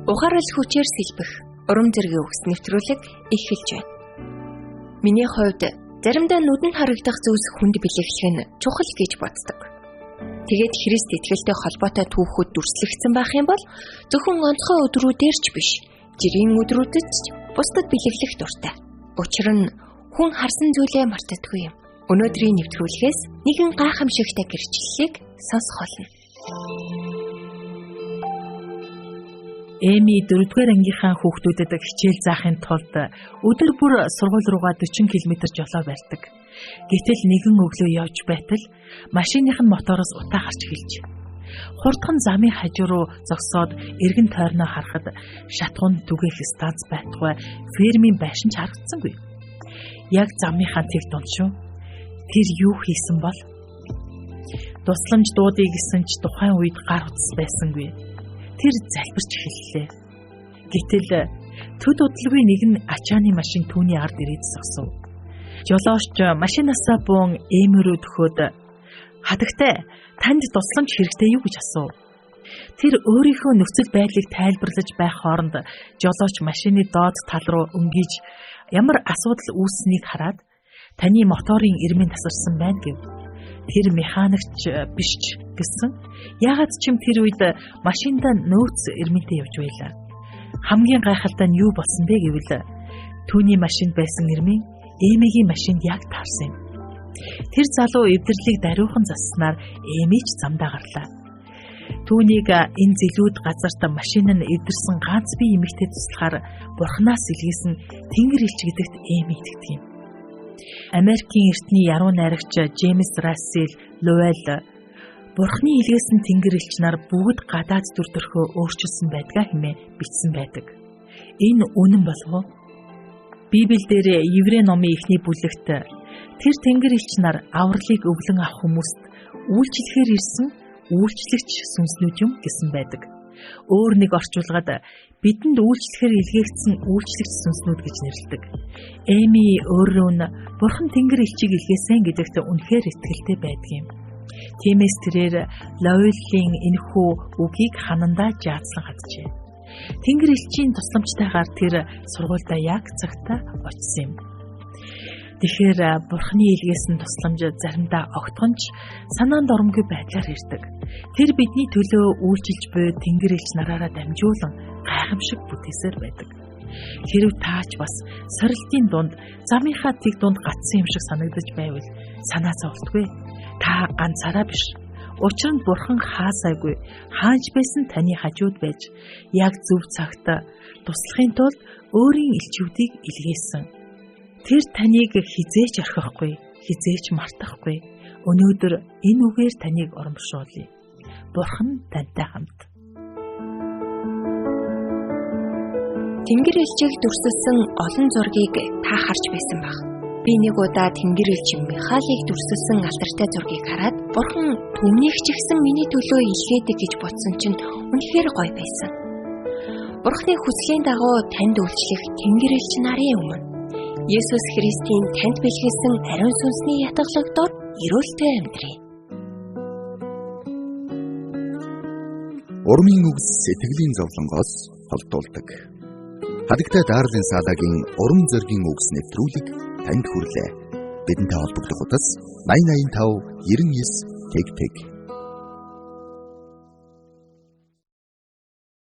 Ухаарл хүчээр сэлбэх урам зоригийн үгс нэвтрүүлэг эхэлж байна. Миний хувьд заримдаа нүдэнд харагдах зүйлс хүнд бэлэглэх нь чухал гэж боддог. Тэгээд Христ итгэлтэй холбоотой түүхүүд дүрслэгдсэн байх юм бол зөвхөн онцгой өдрүүдээр ч биш, жирийн өдрүүдэд ч бусдад бэлэглэх дуртай. Учир нь хүн харсан зүйлээ мартдаггүй юм. Өнөөдрийн нэвтрүүлгээс нэгэн гайхамшигтай гэрчлэлийг сонсох болно. Эми 4-р ангийнхаа хүүхдүүдэд хичээл заахын тулд өдөр бүр сургууль руугаа 40 км жолоо барьдаг. Гэтэл нэгэн өглөө явж байтал машиных нь мотороос утаа гарч эхэлж. Хурдхан замын хажуу руу зогсоод эргэн тойрноо харахад шатхуун түгээх станц байтугай фермийн байшин ч харагдсангүй. Яг замынхаа тэг дунд шүү. Тэр юу хийсэн бол? Тусламж дуудъя гэсэн ч тухайн үед гар утас байсангүй. Тэр залбирч эхэллээ. Гэтэл төд удалгүй нэгэн ачааны машин түүний ард ирээд зогсов. Жолоочч машинаасаа буун Эмирүү төхөөд "Хатагтай, танд тусламж хэрэгтэй юу?" гэж асуув. Тэр өөрийнхөө нөхцөл байдлыг тайлбарлаж байх хооронд жолооч машины доод тал руу өнгийж ямар асуудал үүссэнийг хараад "Таны моторын эрмийн тасарсан байна" гэв. Тэр механикч биш ч гэсэн яагаад ч юм тэр үед машиндаа нөөц эрмэнтэй явж байлаа. Хамгийн гайхалтай нь юу болсон бэ гэвэл түүний машинд байсан эрмийн Эмигийн машинд яг таарсан юм. Тэр залуу эвдэрлийг даруйхан засснаар Эми ч замдаа гарлаа. Түүнийг энэ зэлүүд газарт машин нь эвдэрсэн ганц бие эмэгтэй туслахаар бурхнаас илгээсэн Тэнгэр элч гэдэгт Эми итгэдэг юм. Америкийн эртний яруу найрагч Джеймс Рассел Луэлл Бурхны илгээсэн Тэнгэр элч нар бүгд гадаад дүр төрхөө өөрчилсөн байдгаа хэмээн бичсэн байдаг. Энэ үнэн болов уу? Библиэлд Еврей номын эхний бүлэгт тэр Тэнгэр элч нар авралыг өвлөн авах хүмүүст үйлчлэхээр ирсэн үйлчлэгч сүнснүүд юм гэсэн байдаг. Өөр нэг орчуулгад бидэнд үйлчлэхээр илгээгдсэн үйлчлэгч сүнснүүд гэж нэрлэдэг. Эми өөрөө нь Бурхан Тэнгэр элчийг илгээсэн гэдэгт үнэхээр итгэлтэй байдаг юм. Тиймээс тэрээр Лойлын энэхүү үгийг ханандаа жаазлан хаджээ. Тэнгэр элчийн тусламжтайгаар тэр сургуульдаа яг цагтаа очсон юм. Тэгэхээр Бурханы илгээсэн тусламж заримдаа огтхонч санаанд оромгүй байдлаар ирдэг. Тэр бидний төлөө үйлчилж буй Тэнгэр элч нараараа дамжуулан гайхамшиг бүтээсээр байдаг. Хэрв таач бас сорилтын дунд замынхаа тэг дунд гацсан юм шиг санагдаж байвал санаа зовлтгүй. Та ганцаараа биш. Учир нь Бурхан хаасайгүй хаанч байсан таны хажууд байж яг зөв цагт туслахын тулд өөрийн элчүүдийг илгээсэн. Тэр таныг хизээч орхихгүй, хизээч мартахгүй. Өнөөдөр энэ үгээр таныг урамшуулъя. Бурхан тантай хамт. Тэнгэр элчийг дүрсэлсэн олон зургийг та харж байсан байх. Би нэг удаа Тэнгэр элч Михаилыг дүрсэлсэн алдартай зургийг хараад Бурхан түүнийг ч ихсэн миний төлөө илгээдэг гэж бодсон чинь үнэхээр гоё байсан. Бурханы хүслийн дагуу танд үйлчлэх Тэнгэр элч нарын өмнө Есүс Христийн танд бэлгэлсэн ариун сүнсний ятгалаг дор эрүүлтэй амьдрий. Урмын үгс сэтгэлийн зовлонгоос холдуулдаг. Хадагтай Дарлин Салагийн урам зоригийн үгс нэвтрүүлэг танд хүрлээ. Бидэнтэй холбогдох утас 8085 99 тэг тэг.